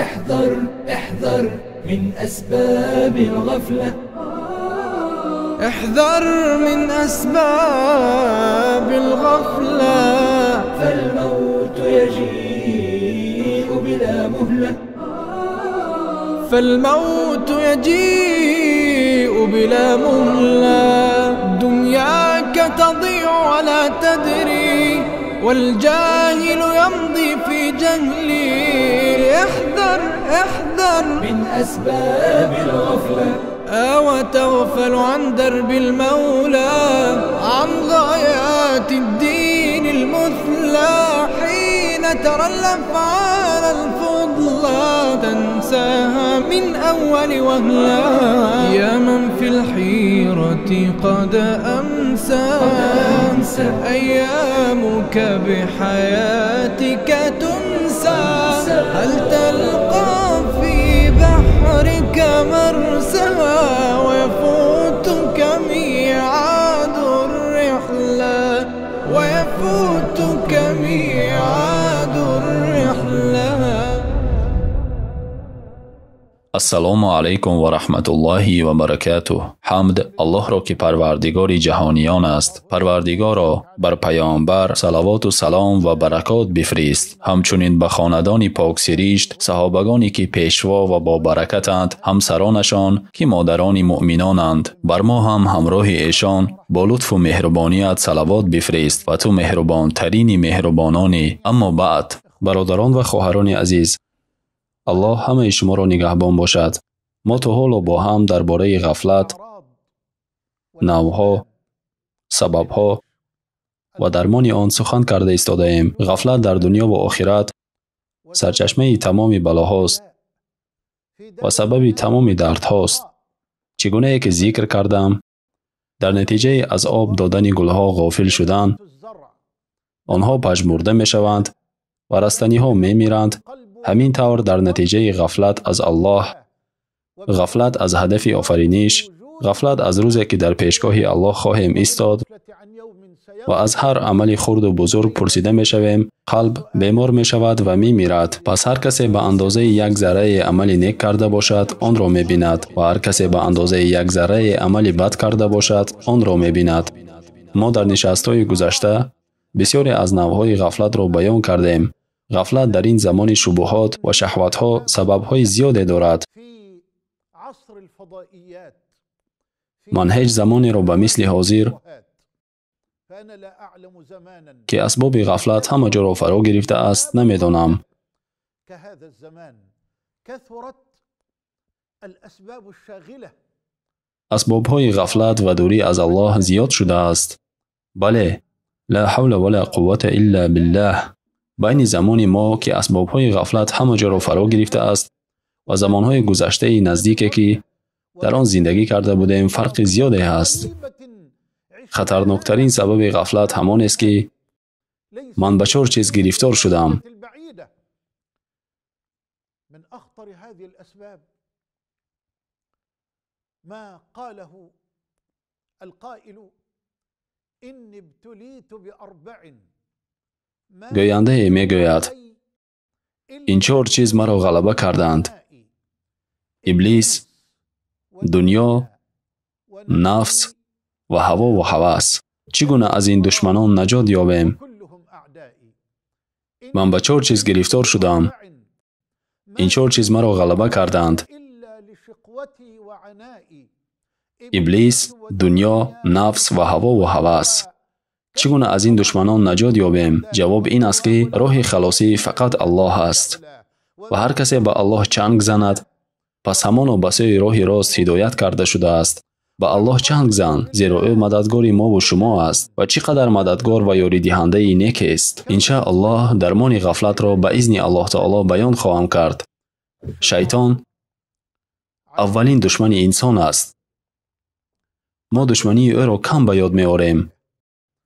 احذر احذر من أسباب الغفلة. احذر من أسباب الغفلة، فالموت يجيء بلا مهلة. فالموت يجيء بلا مهلة. دنياك تضيع ولا تدري، والجاهل يمضي في جهلي. احذر احذر من أسباب الغفلة. وتغفل عن درب المولى، عن غايات الدين المثلى. حين ترى الأفعال الفضلى تنساها من أول وهلة. يا من في الحيرة قد أمسى، أيامك بحياتك تنسى. هل تلقى في بحرك مرسى، ويفوتك ميعاد الرحلة، ويفوتك ميعاد الرحلة. Ассалому алайкум ва раҳматуллоҳи ва баракатуҳ. Ҳамд Аллоҳро, ки парвардигори ҷаҳониён аст. Парвардигоро, бар паёмбар салавоту салом ва баракот бифирист, ҳамчунин ба хонадони поксиришт, саҳобагоне ки пешво ва бобаракатанд, ҳамсаронашон ки модарони муъминонанд. Бар мо ҳам ҳамроҳи эшон бо лутфу меҳрубоният салавот бифирист ва ту меҳрубонтарини меҳрубононӣ. Аммо баъд, бародарон ва хоҳарони азиз, аллоҳ ҳамаи шуморо нигаҳбон бошад. Мо то ҳоло бо ҳам дар бораи ғафлат, навъҳо, сабабҳо ва дармони он сухан карда истодаем. Ғафлат дар дунё ва охират сарчашмаи тамоми балоҳост ва сабаби тамоми дардҳост. Чӣ гунае ки зикр кардам, дар натиҷаи аз об додани гулҳо ғофил шудан, онҳо пажмурда мешаванд ва растаниҳо мемиранд. Ҳамин тавр дар натиҷаи ғафлат аз Аллоҳ, ғафлат аз ҳадафи офариниш, ғафлат аз рӯзе ки дар пешгоҳи Аллоҳ хоҳем истод ва аз ҳар амали хурду бузург пурсида мешавем, қалб бемор мешавад ва мемирад. Пас ҳар касе ба андозаи як зарраи амали нек карда бошад, онро мебинад, ва ҳар касе ба андозаи як зарраи амали бад карда бошад, онро мебинад. Мо дар нишастҳои гузашта бисёре аз навъҳои ғафлатро баён кардем. Ғафлат дар ин замони шубуҳот ва шаҳватҳо сабабҳои зиёде дорад. Ман ҳеҷ замонеро ба мисли ҳозир, ки асбоби ғафлат ҳама ҷоро фаро гирифтааст, намедонам. Асбобҳои ғафлат ва дурӣ аз Аллоҳ зиёд шудааст. Бале, ла ҳавла ва ла қуввата илла биллаҳ. Байни замони мо, ки асбобҳои ғафлат ҳама ҷоро фаро гирифтааст, ва замонҳои гузаштаи наздике, ки дар он зиндагӣ карда будем, фарқи зиёде ҳаст. Хатарноктарин сабаби ғафлат ҳамонест, ки ман ба чор чиз гирифтор шудам. Гӯяндае мегӯяд: ин чор чиз маро ғалаба карданд: иблис, дунё, нафс ва ҳавову ҳавас. Чӣ гуна аз ин душманон наҷот ёбем? Ман ба чор чиз гирифтор шудам. Ин чор чиз маро ғалаба карданд: иблис, дунё, нафс ва ҳавову ҳавас. Чӣ гуна аз ин душманон наҷот ёбем? Ҷавоб ин аст, ки роҳи халосӣ фақат Аллоҳ аст. Ва ҳар касе ба Аллоҳ чанг занад, пас ҳамоно ба сӯи роҳи рост ҳидоят карда шудааст. Ба Аллоҳ чанг зан, зеро ӯ мададгори мову шумо аст ва чӣ қадар мададгор ва ёридиҳандаи некест. Иншааллоҳ дармони ғафлатро ба изни Аллоҳ таоло баён хоҳам кард. Шайтон аввалин душмани инсон аст. Мо душмании ӯро кам ба ёд меорем.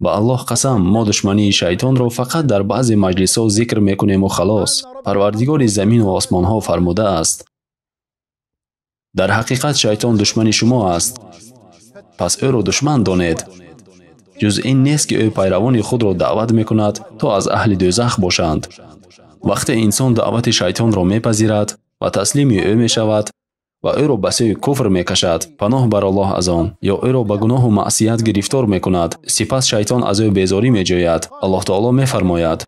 Ба Аллоҳ қасам, мо душмании шайтонро фақат дар баъзе маҷлисҳо зикр мекунему халос. Парвардигори замину осмонҳо фармудааст: дар ҳақиқат шайтон душмани шумо аст, пас ӯро душман донед. Ҷуз ин нест, ки ӯ пайравони худро даъват мекунад, то аз аҳли дӯзах бошанд. Вақте инсон даъвати шайтонро мепазирад ва таслими ӯ мешавад ва ӯро ба сӯи куфр мекашад, паноҳ бар Аллоҳ аз он, ё ӯро ба гуноҳу маъсият гирифтор мекунад, сипас шайтон аз ӯ безорӣ меҷӯяд. Аллоҳ таоло мефармояд: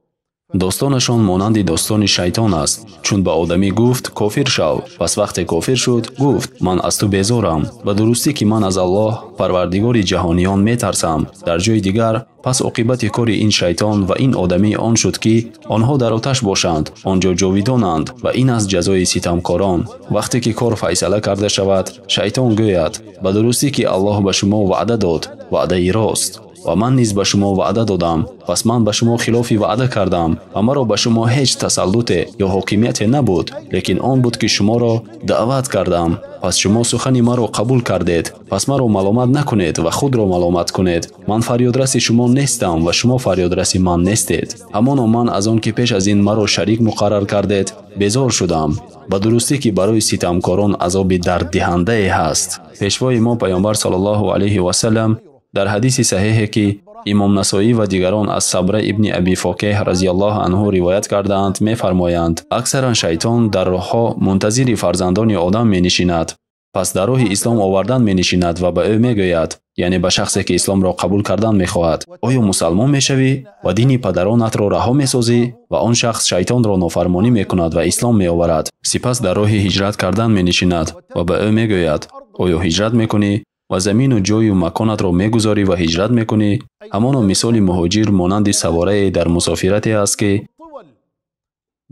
достонашон монанди достони шайтон аст, чун ба одамӣ гуфт: кофир шав. Пас вақте кофир шуд, гуфт: ман аз ту безорам, ба дурустӣ ки ман аз Аллоҳ, парвардигори ҷаҳониён, метарсам. Дар ҷои дигар: пас оқибати кори ин шайтон ва ин одамӣ он шуд, ки онҳо дар оташ бошанд, он ҷо ҷовидонанд, ва ин аст ҷазои ситамкорон. Вақте ки кор файсала карда шавад, шайтон гӯяд: ба дурустӣ ки Аллоҳ ба шумо ваъда дод, ваъдаи рост, ва ман низ ба шумо ваъда додам, пас ман ба шумо хилофи ваъда кардам ва маро ба шумо ҳеҷ тасаллуте ё ҳокимияте набуд, лекин он буд, ки шуморо даъват кардам, пас шумо сухани маро қабул кардед. Пас маро маломат накунед ва худро маломат кунед. Ман фарёдраси шумо нестам ва шумо фарёдраси ман нестед. Ҳамоно ман аз он ки пеш аз ин маро шарик муқаррар кардед, безор шудам. Ба дурустӣ ки барои ситамкорон азоби дарддиҳандае ҳаст. Пешвои мо Паёмбар саллаллоҳу алайҳи васаллам дар ҳадиси саҳеҳе, ки имом Насоӣ ва дигарон аз Сабра ибни Аби Фокеҳ разияллоҳу анҳу ривоят кардаанд, мефармоянд: аксаран шайтон дар роҳҳо мунтазири фарзандони одам менишинад, пас дар роҳи ислом овардан менишинад ва ба ӯ мегӯяд, яъне ба шахсе ки исломро қабул кардан мехоҳад: оё мусалмон мешавӣ ва дини падаронатро раҳо месозӣ? Ва он шахс шайтонро нофармонӣ мекунад ва ислом меоварад. Сипас дар роҳи ҳиҷрат кардан менишинад ва ба ӯ мегӯяд: оё ҳиҷрат мекунӣ ва замину ҷою маконатро мегузорӣ ва ҳиҷрат мекунӣ? Ҳамоно мисоли муҳоҷир монанди саворае дар мусофирате аст, ки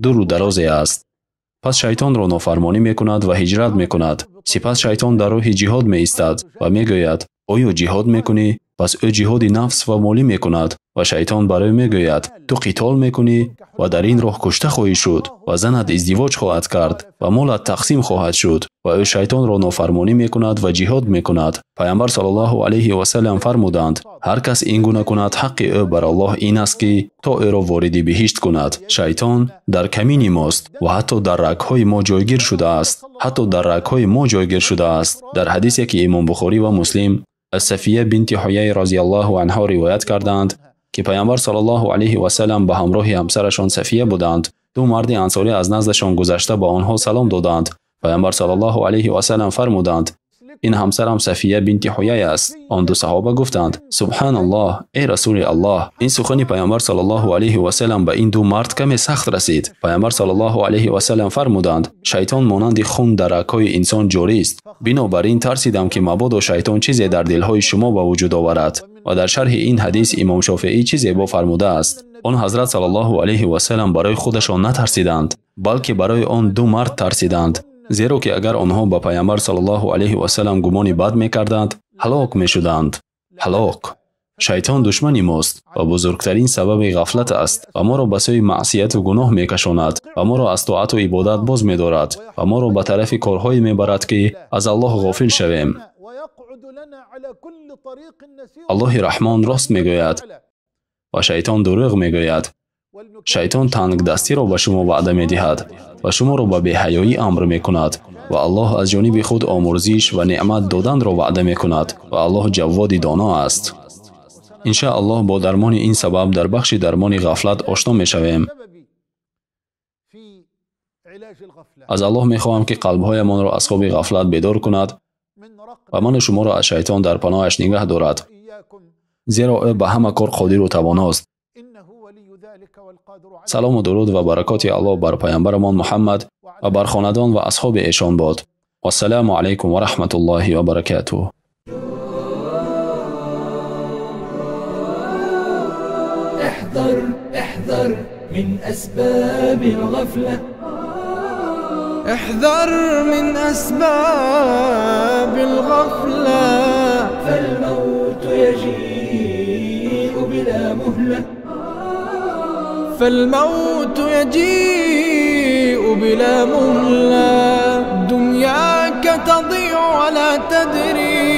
дуру дарозе аст. Пас шайтонро нофармонӣ мекунад ва ҳиҷрат мекунад. Сипас шайтон дар роҳи ҷиҳод меистад ва мегӯяд: оё ҷиҳод мекунӣ? Пас ӯ ҷиҳоди нафс ва молӣ мекунад ва шайтон барои мегӯяд: ту қитол мекунӣ ва дар ин роҳ кушта хоҳӣ шуд ва занат издивоҷ хоҳад кард ва молат тақсим хоҳад шуд. Ва ӯ шайтонро нофармонӣ мекунад ва ҷиҳод мекунад. Паёмбар саллаллоҳу алайҳи васаллам фармуданд: ҳар кас ин гуна кунад, ҳаққи ӯ бар Аллоҳ ин аст, ки то ӯро вориди биҳишт кунад. Шайтон дар камини мост ва ҳатто дар рагҳои мо ҷойгир шудааст. Ҳатто дар рагҳои мо ҷойгир шудааст. Дар ҳадисе, ки имом Бухорӣ ва Муслим аз Сафия бинти Ҳуяй разияллоҳу анҳо ривоят кардаанд, ки Паёмбар саллаллоҳу алайҳи васаллам ба ҳамроҳи ҳамсарашон Сафия буданд. Ду марди ансорӣ аз наздашон гузашта ба онҳо салом доданд. Паёмбар саллаллоҳу алайҳи васаллам фармуданд: ин ҳамсарам Сафия бинти Ҳуяй аст. Он ду саҳоба гуфтанд: субҳаналлоҳ, эй расули Аллоҳ. Ин сухани Паёмбар саллаллоҳу алайҳи васаллам ба ин ду мард каме сахт расид. Паёмбар саллаллоҳу алайҳи васаллам фармуданд: шайтон монанди хун дар рагҳои инсон ҷорист. Бинобар ин тарсидам, ки мабодо шайтон чизе дар дилҳои шумо ба вуҷуд оварад. Ва дар шарҳи ин ҳадис имом Шофеӣ чизе бо фармудааст. Он ҳазрат саллаллоҳу алайҳи васаллам барои худашон натарсиданд, балки барои он ду мард тарсиданд. Зеро ки агар онҳо ба Паёмбар саллаллоҳу алайҳи васаллам гумони бад мекарданд, ҳалок мешуданд. Ҳалок. Шайтон душмани мост ва бузургтарин сабаби ғафлат аст ва моро ба сӯи маъсияту гуноҳ мекашонад ва моро аз тоату ибодат боз медорад ва моро ба тарафи корҳое мебарад, ки аз Аллоҳ ғофил шавем. Аллоҳи Раҳмон рост мегӯяд ва шайтон дурӯғ мегӯяд. Шайтон тангдастиро ба шумо ваъда медиҳад ва шуморо ба беҳаёӣ амр мекунад ва Аллоҳ аз ҷониби худ омурзиш ва неъмат доданро ваъда мекунад ва Аллоҳ ҷавводи доно аст. Иншааллоҳ бо дармони ин сабаб дар бахши дармони ғафлат ошно мешавем. Аз Аллоҳ мехоҳам, ки қалбҳоямонро аз хоби ғафлат бедор кунад ва ману шуморо аз шайтон дар паноҳаш нигаҳ дорад, зеро ӯ ба ҳама кор қодиру тавоност. Салому дуруд ва баракоти Аллоҳ бар Паёмбарамон Муҳаммад ва бар хонадон ва асҳоби эшон бод. Вассалому алайкум ва раҳматуллоҳи ва баракатуҳ. احذر احذر من أسباب الغفلة. احذر من أسباب الغفلة، فالموت يجيء بلا مهلة. فالموت يجيء بلا مهلة. دنياك تضيع ولا تدري،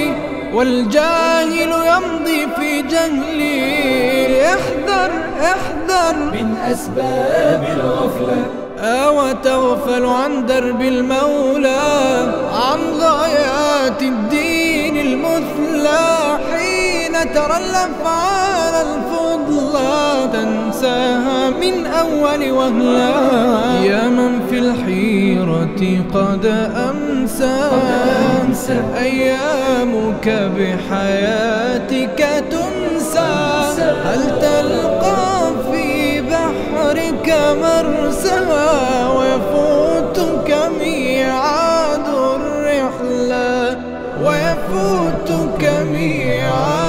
والجاهل يمضي في جهلي. احذر احذر من أسباب الغفلة. وتغفل عن درب المولى، عن غايات الدين المثلى. حين ترى الأفعال الفضلى تنساها من أول وهلة. يا من في الحيرة قد أمسى، أيامك بحياتك تنسى. هل تلقى في بحرك مرسى ويفوتك ميعاد الرحلة، ويفوتك ميعاد